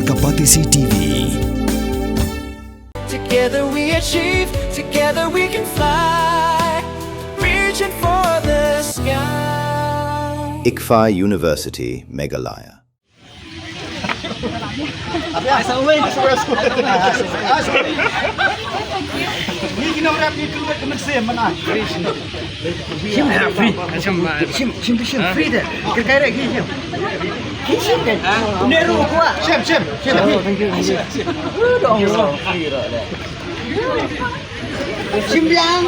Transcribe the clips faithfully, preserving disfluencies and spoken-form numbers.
Ka Batesi T V. Together we achieve, together we can fly, reaching for the sky. ICFAI University, Meghalaya. Shim ha free. Shim, shim, shim, free de. Kir kai re ki shim. Ki shim de. Neru kwa. Shim, shim, shim. Dong. Shim biang.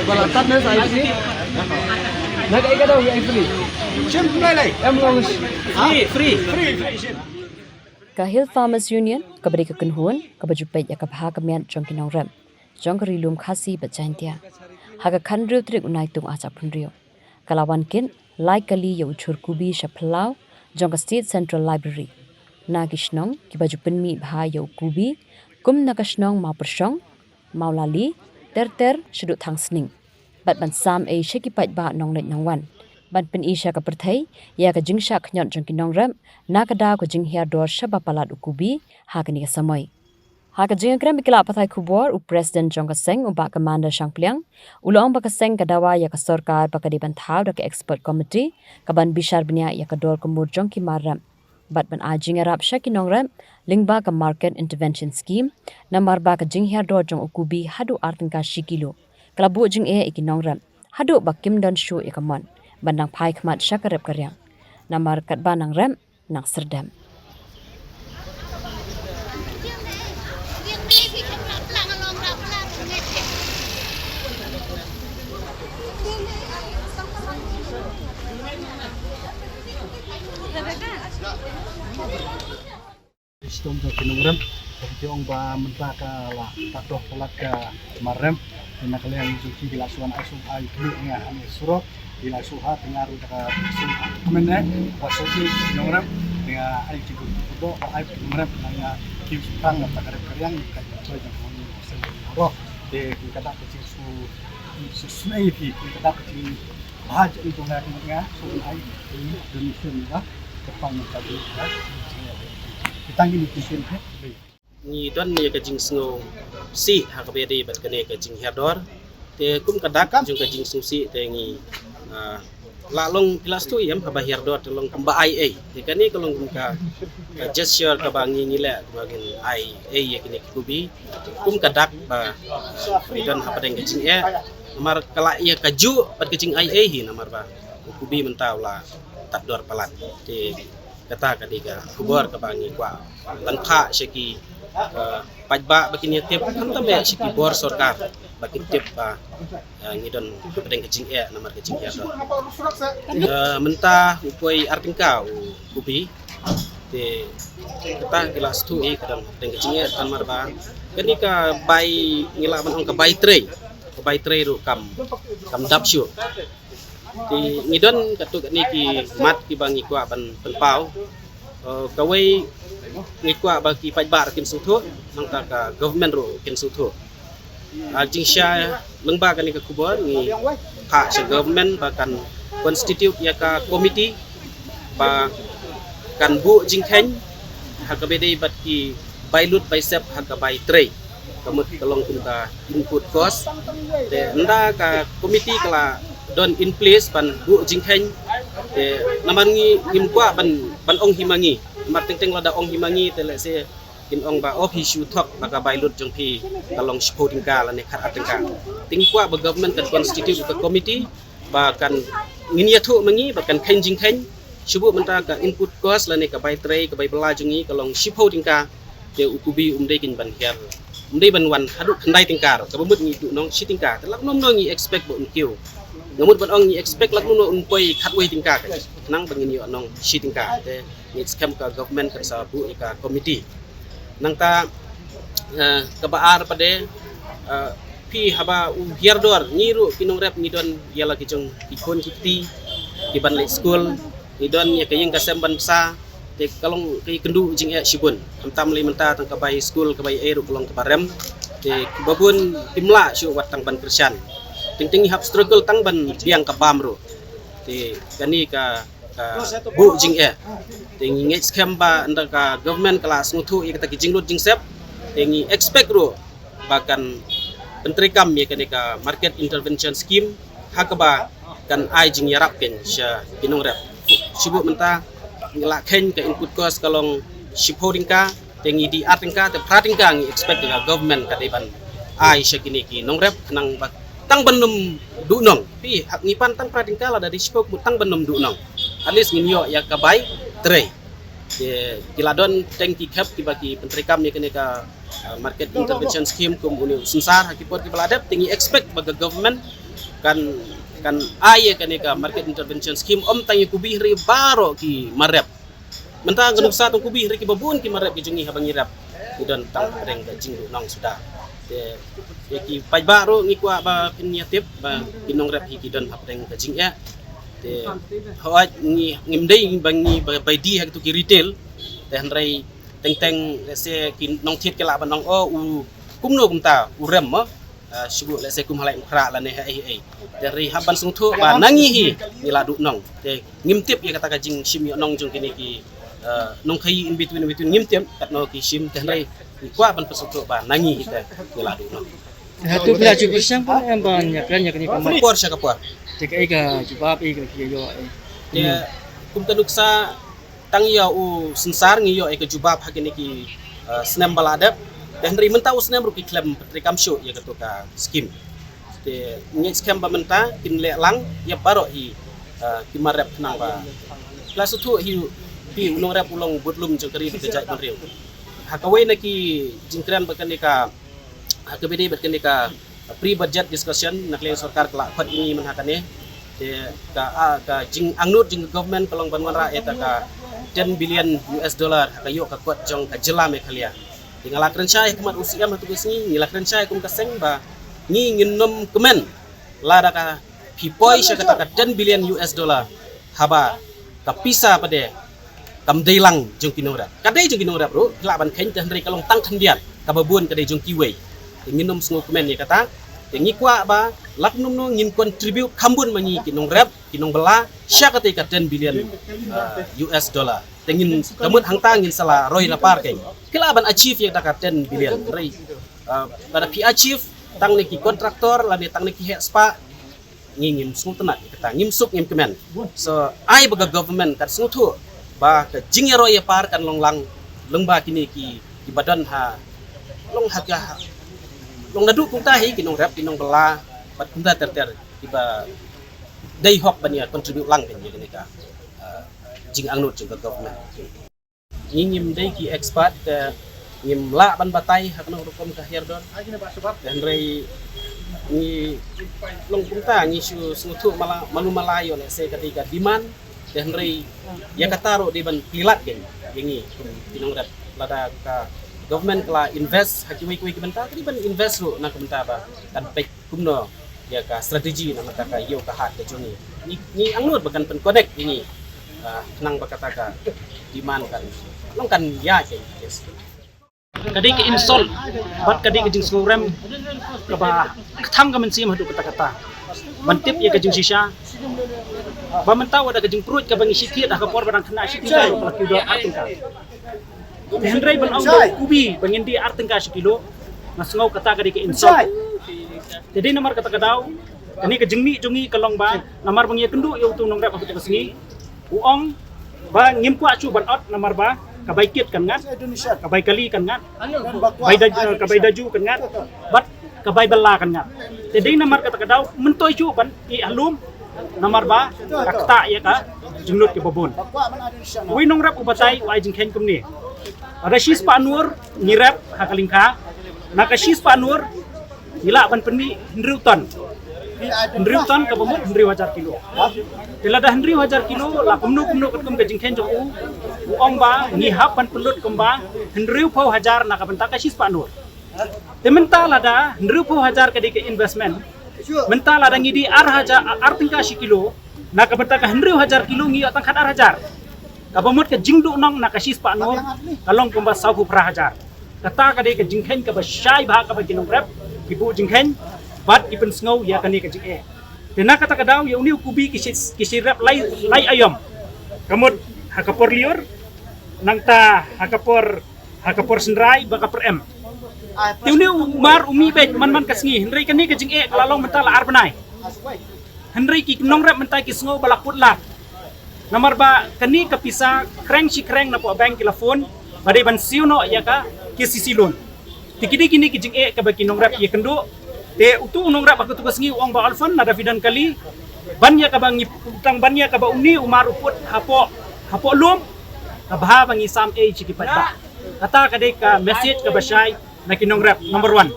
Ba la tat ne sa ai free. Na ka ika dong ai free. Shim lai lai. Em long. Free, free. Free, free shim. Ka Hill Farmers Union kaba dei ka kynhun kaba ju peit ïa ka bha ka miat jong ki nongrep jong ka Ri Lum Khasi bad Jaintia, ha ka khathynriew tarik u Naitung arhajar arphew hynriew, ka la wan kit lai kali ïa u jhur kubi sha phyllaw jong ka State Central Library na ki shnong kiba ju pynmih bha ïa u kubi, kum na ka shnong Mawpyrshong, Mawlali, Terter shaduh Thangsning, bad ban sam ei sha ki paidbah nongleit nongwan, ban pyni sha ka pyrthei ïa ka jingshah khñiot jong ki nongrep na ka daw ka jinghiar dor shaba palat u kubi ha kane ka samoi. Ha ka jingïakren bad ki lad pathai khubor, u President jong ka seng, u Bah Commander Shangpliang, u la ong ba ka seng ka dawa ïa ka sorkar ba ka dei ban thaw da ka expert committee kaban bishar bniah ïa ka dor ka mur jong ki mar rep bad ban ai jingïarap sha ki nongrep lyngba ka Market Intervention Scheme, namar ba ka jinghiar dor jong u kubi haduh ar tyngka shi kilo ka la buh jingeh ïa ki nongrep haduh ba kim don shuh ïa ka mon ban dang phai khmat sha ka rep ka riang, namar katba nang rep nang serdem. Shitom jong ki nongrep, ki ong ba mynta ka la tat doh palat ka mar rep, na ka liang jong ki, ki la shu wan ai shu ai kli nga ha ne surok, ki la shu ha tynga ruh da ka shu ha kmen ne ba shu ki nongrep, nga ai ki gu gu doh ba ai ki nongrep na nga ki shu tang na ta ka rep ka riang ka choi jong ka nongrep. Te ki ka dak ka jing shu shu shu ai ki ki ka dak ka jing ba jong ka nga shu ai ki donation ba ka pang ka jing ka jing kita ngi ni ki sien he. Ngi don ïa ka jingsngewsih ha kaba ïadei bad kane ka jinghiar dor. Te kum ka dak jong ka jingsngewsih te ngi, ah, la long ki la shu ïam haba hiar dor te long kumba ai ei. Te kane ka long kum ka, ka gesture kaba ngi ngi leh kaba ngin ai ei ïa kine ki kubi. Kum ka dak ba ngi don hapdeng ka jingeh. Namar ka la ïa kajuh bad ka jingai ei hi namar ba u kubi mynta u la tat dor palat. Te kata ka dei ka khubor kaba ngi kwah ban phah sha ki, eh, paidbah ba kin ïa tip, khamtam eh sha ki bor sorkar ba kin tip ba, eh, ngi don hapdeng ka jingeh namar ka jingeh ka. Eh, mynta u poi ar tyngka u kubi. Te kata ki la shu ïa ka don hapdeng ka jingeh namar ba kane ka bai ngi lah ban ong ka bai trei, ka bai trei ruh kam, kam dap shuh. Te ngi don katto katne ki mat kiba ngi kwah ban pynpaw. Eh, kawei ngi kwah ba ki paidbah ruh kin sngewthuh, nangta ka government ruh kin sngewthuh. Ah, jingshai lyngba kane ka khubor ngi phah sha government ba kan constitute ïa ka committee ba kan buh jingkheiñ ha kaba dei bad ki bai lut bai sep ha ka bai trei. Ka mut ka long kum ka input cost. Te ynda ka committee ka la don in place ban buh jingkheiñ. Te namar ngi ngim kwah ban, ban ong hi ma ngi. Namar teng teng lada ong hi ma ngi te lehse kin ong ba, oh, phi shu thok ba ka bai lut jong phi ka long shiphew tyngka lane khat ar tyngka. Te ngi kwah ba government kan constitute ka committee ba kan ngin ïathuh ma ngi ba kan kheiñ jingkheiñ. Shu buh mynta ka input cost lane ka bai trei, ka bai bylla jong ngi ka long shiphew tyngka. Te u kubi um dei kein ban hiar, um dei ban wan haduh khyndai tyngka ruh, kaba mut ngi duh nong shi tyngka. Te lak nym nong ngi expect ba un kiew. Nga mut ban ong ngi expect lak nym nong un poi khatwei tyngka ka, nang ba ngin ïoh nong shi tyngka. Te ngi skhem ka government kan sa buh ïa ka committee. Nangta, eh, kaba ar pat de, eh, phi haba u hiar dor, ngi ruh ki nongrep ngi don ïa la ki jong ki khun ki kti kiban leit skul, ngi don ïa ka ïing ka sem ban bsa. Te ka long ka ïakynduh jingeh shibun. Khamtam lei mynta tang ka bai skul ka bai ei ruh ka long kaba rem. Te kiba bun kim lah shuh wat tang ban kyrshan. Teng teng ngi hap struggle tang ban biang ka bam ruh. Te kane ka, ka buh jingeh. Te ngi ngeit skhem ba ynda ka government ka la sngewthuh ïa kata ki jinglut jingsep, te ngi expect ruh ba kan pyntreikam ïa kane ka market intervention scheme ha kaba kan ai jingïarap kein sha ki nongrep. Shu buh mynta ngi la kheiñ ka input cost ka long shiphew tyngka, te ngi die ar tyngka, te phra tyngka ngi expect ka government ka dei ban ai sha kine ki nongrep khnang ba tang ban ym duhnong. Phi hap ngi pan tang phra tyngka, lada die shiphew kumno tang ban ym duhnong. At least ngin ïoh ïa ka bai trei. Te ki la don teng ki khep kiba ki pyntreikam ïa kane ka, uh, market intervention scheme kum une u synsar ha ki por kiba la dep, te ngi expect ba ka government kan, kan ai ïa kane ka market intervention scheme ym tang ïa ki bri, hynrei baroh ki mar rep. Mynta nga nuksa tang ki bri, hynrei kiba bun ki mar rep ki jong ngi haba ngi rep ngi don tang hapdeng ka jingduhnong suda. Te ïa ki paidbah ruh ngi kwah ba phin ïa tip ba ki nongrep hi ki don hapdeng ka jingeh. Te hooid ngi, ngim dei ba ngi ba, ba die ha kitu ki retail. Te hynrei teng teng lehse ki nongthied ki lah ban ong, oh, u kumno kumta u rem mo. Ah, shu buh lehse kum ha Laitumkhrah lane ha ei ei. Te hynrei hap ban sngewthuh ba na ngi hi ngi la duhnong. Te ngim tip ïa kata ka jingshim ïoh nong jong kine ki, ah, nongkhaii in between, in between ngim tip katno ki shim, te hynrei ngi kwah ban pynsngewthuh ba na ngi hi te ngi la duhnong. Hato phi la ju pyrshang phi em ban ïakren ïa kane ka mat? Por sha ka por. Te kaei ka jubab, ei ka ki ïoh, ei? Te kum ka nuksa tang ïa u synsar ngi ïoh ïa ka jubab ha kine ki, eh, snem ba la dep. Te hynrei mynta u snem ruh ki khlem pyntreikam shuh ïa kato ka skim. Te ngi skhem ba mynta kin leh lang ïa baroh hi, eh, ki mar rep khnang ba. Phi la sngewthuh hi, phi, u nongrep u long budlum jong ka ri ka jaitbynriew. Ha kawei na ki jingkren ba kane ka ha kaba ïadei bad kane ka pre-budget discussion na ka liang sorkar ka la khot ïa ngi mynha kane. Te ka, ah, ka jingangnud jong ka government ka long ban wanrah ïa kata ka ten billion U S dollar ha ka ïoh ka kot jong ka jylla Meghalaya. Te nga la kren shai ha khmat u C M ha tu ka sngi, ngi la kren shai kum ka seng ba ngi ngin nym kmen lada ka phi poi sha kata ka ten billion U S dollar haba ka pisa pat de kam dei lang jong ki nongrep. Ka dei jong ki nongrep ruh, ki lah ban kheiñ, te hynrei ka long tang khyndiat, kaba bun ka dei jong kiwei. Te ngin nym sngewkmen ïa kata, te ngi kwah ba lada nym no ngin contribute kham bun ma ngi ki nongrep, ki nongbylla sha kata ka ten billion, uh, U S dollar. Te ngin ka mut hangta ngin sa la roi la par kein. Ki lah ban achieve ïa kata ka ten billion. Hynrei, uh, lada phi achieve tang ne ki contractor lane tang ne ki heh spah, ngi ngim sngewtynnat ïa kata, ngim suk ngim kmen. So ai ba ka government kan sngewthuh ba ka jingïaroi ïapar kan long lang lyngba kine ki, kiba don ha, long ha ka, long naduh kumta hi ki nongrep, ki nongbylla bad kumta ter ter kiba dei hok ban ïa contribute lang kein ïa kane ka, uh, jingangnud jong ka government. Ngi ngim dei ki expert, te ngim lah ban batai ha kano rukom ka hiar don. Te hynrei ngi long kumta, ngi shu sngewthuh mala, malu mala ïoh lehse ka dei ka demand. Te hynrei ïa kata ruh dei ban pynlait kein ïa ngi kum ki nongrep, lada ka government ka la invest ha kiwei kiwei ki bynta, ka dei ban invest ruh na ka bynta ba kan peit kumno ïa ka strategy na ka bynta ka ïew ka hat ka jong ngi. Ngi, ngi angnud ba kan pyn-connect ïa ngi, ah, khnang ba kata ka demand kan long kan ïaid. Yes. Ka dei ka insult bad ka dei ka jingsngewrem kaba kthang ka mynsiem haduh katta katta. Ban tip ïa ka jingshisha ba mynta wat da ka jingpruid kaba ngi shim thied ha ka por ba dang khynnah shim thied ka la kiew dor ar tyngka. Te hynrei ban ong da u kubi ba ngin die ar tyngka shi kilo, nga sngew kata ka dei ka insult. Te dei namar kata ka daw kane ka jingmih jong ngi ka long ba namar ba ngi ïakynduh ïa utu u nongrep ha kato ka sngi, u ong ba ngim kwah shuh ban ot namar ba ka bai kit kan ngat, ka bai kali kan ngat, bai da, ka bai daju kan ngat, bad ka bai bylla kan ngat. Te dei namar kata ka daw myntoi shuh ban ïeh halum namar ba ka ktah ïa ka jinglut kiba bun. Uwei u nongrep u batai u ai jingkheiñ kumne. Lada shispah nur ngi rep ha ka lyngkha, na ka shispah nur ngi lah ban pynmih hynriew ton. Hynriew ton kaba mut hynriew hajar kilo. Te lada hynriew hajar kilo la kumno kumno katkum ka jingkheiñ jong u, u ong ba ngi hap ban pynlut kumba hynriewphew hajar na ka bynta ka shispah nur. Te mynta lada hynriewphew hajar ka dei ka investment, mynta lada ngi die ar hajar, ar tyngka shi kilo, na ka bynta ka hynriew hajar kilo ngi ïoh tang khatar hajar. Kaba mut ka jingduhnong na ka shispah nur ka long kumba sawphew phra hajar. Kata ka dei ka jingkheiñ kaba shai bha kaba ki nongrep ki buh jingkheiñ bad ki pynsngew ïa kane ka jingeh. Te na kata ka daw ïa une u Kubi ki shi, ki shi rep lai, lai aïom. Ka mut ha ka por lyiur, nangta ha ka por, ha ka por synrai bad ka por em. Te une u mar u mih beit man man ka sngi, hynrei kane ka jingeh ka la long mynta la ar bnai. Hynrei ki nongrep mynta ki sngew ba la put lad. Namar ba kane ka pisa khreng shi khreng na poh bank ki la phone ba dei ban siew noh ïa ka KCC loan. Te ki dei kine ki jingeh kaba ki nongrep ki ïakynduh. Te utu u nongrep ha katu ka sngi u ong ba Alfon, lada phi don kali, ban ïa kaba ngi, tang ban ïa kaba une u mar u put hapoh, hapoh lum, ka bha ba ngi sam ei sha ki paidbah. Kata ka dei ka message kaba shai na ki nongrep, number one.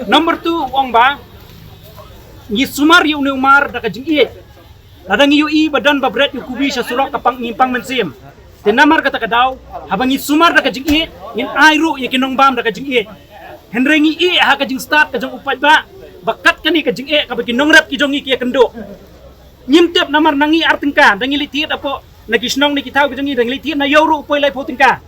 Number two, u ong ba ngi sumar ïa une u mar da ka jingïeit. Lada ngi ïohi ba don ba bret ïa u Kubi sha surok ka pang, ngim pang mynsiem. Te namar kata ka daw, haba ngi sumar da ka jingïeit, ngin ai ruh ïa ki nongbam da ka jingïeit. Hynrei ngi ïeh ha ka jingstad ka jong u paidbah ba kat kane ka jingeh kaba ki nongrep ki jong ngi ki ïakynduh. Ngim tip namar na ngi ar tyngka, da ngi leit thied hapoh na ki shnong na ki thaw ki jong ngi, da ngi leit thied na ïew ruh u poi laiphew tyngka.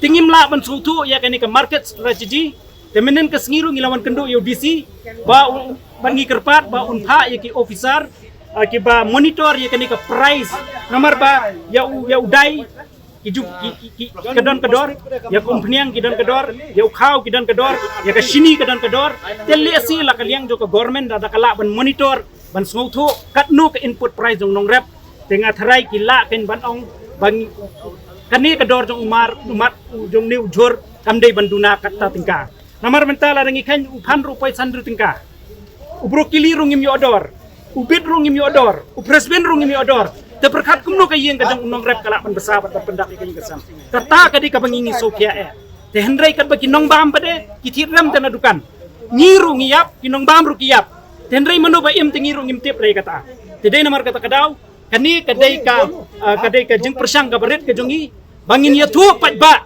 Te ngim lah ban sngewthuh ïa kane ka market strategy. Te mynhynnin ka sngi ruh ngi la wan kynduh ïa u DC ba u, ban ngi kyrpad ba un phah ïa ki officer, ah, kiba monitor ïa kane ka price. Namar ba ïa u, ïa u dai ki ju, ki, ki, ki, ka don ka dor, ïa ka umphniang ki don ka dor, ïa u khaw ki don ka dor, ïa ka shini ka don ka dor. Te lehse la ka liang jong ka government da, da ka lah ban monitor, ban sngewthuh katno ka input price jong nongrep. Te nga tharai ki lah kein ban ong ba ngi, kane ka dor jong u mar, u mat, u jong ne u jhur kam dei ban duna katta tyngka. Namar mynta lada ngi kheiñ u phan ruh u poi san hynriew tyngka. U brokoli ruh ngim ïoh dor. U bit ruh ngim ïoh dor. U french bean ruh ngim ïoh dor. Te pyrkhat kumno ka ïing ka jong u nongrep ka lah ban bsa bad ban pyndap ïa ka ïing ka sem. Kata ka dei kaba ngi ngi sngewkhia eh. Te hynrei katba ki nongbam pat de ki thied rem te na dukan. Ngi ruh ngi ïap, ki nongbam ruh ki ïap. Te hynrei mano ba im te ngi ruh ngim tip lei kata. Te dei namar kata ka daw, kane ka dei ka, ah, ka dei ka jingpyrshang kaba rit ka jong ngi ba ngin ïathuh paidbah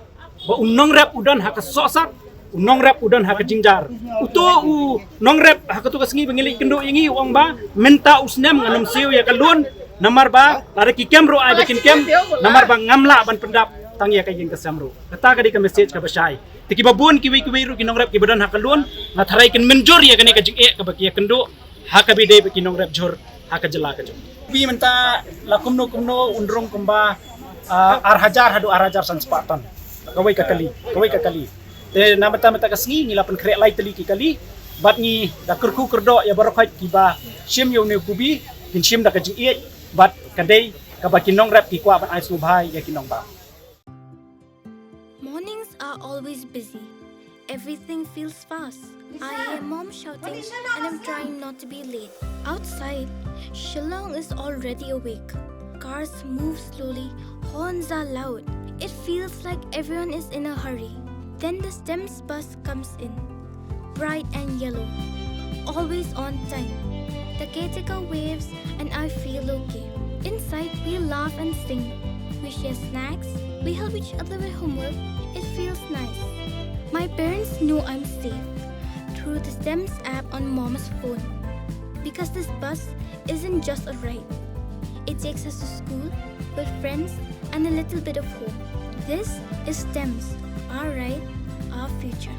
ba u nongrep u don ha ka sohsat, u nongrep u don ha ka jynjar. Uto u nongrep ha kato ka sngi ba ngi leit kynduh ïa ngi u ong ba mynta u snem ngan ym siew ïa ka loan, namar ba lada ki kem ruh ai ba kin kem, namar ba ngam lah ban pyndap tang ïa ka ïing ka sem ruh. Kata ka dei ka message kaba shai. Te kiba bun kiwei kiwei ruh ki nongrep kiba don ha ka loan, nga tharai kin mynjur ïa kane ka jingeh kaba ki ïakynduh ha kaba ïadei bad ki nongrep jhur ha ka jylla ka jong ngi. Bi mynta la kumno kumno un rung kumba, ah, ar hajar haduh ar hajar san spah ton. Kawei ka kali, kawei ka kali. Te na mynta mynta ka sngi ngi la pynkhreh lai tylli ki kali bad ngi da kyrkhu kyrdoh ïa baroh kiba shim ïa une u kubi, kin shim da ka jingïeit bad ka dei kaba ki nongrep ki kwah ban ai sngewbha ïa ki nongbam. Mornings are always busy. Everything feels fast. I hear mom shouting and I'm trying not to be late. Outside, Shillong is already awake. Cars move slowly, horns are loud. It feels like everyone is in a hurry. Then the STEMS bus comes in. Bright and yellow. Always on time. The caretaker waves and I feel okay. Inside, we laugh and sing. We share snacks. We help each other with homework. It feels nice. My parents know I'm safe through the STEMS app on mom's phone. Because this bus isn't just a ride, it takes us to school, with friends, and a little bit of home. This is STEMS, our ride, our future.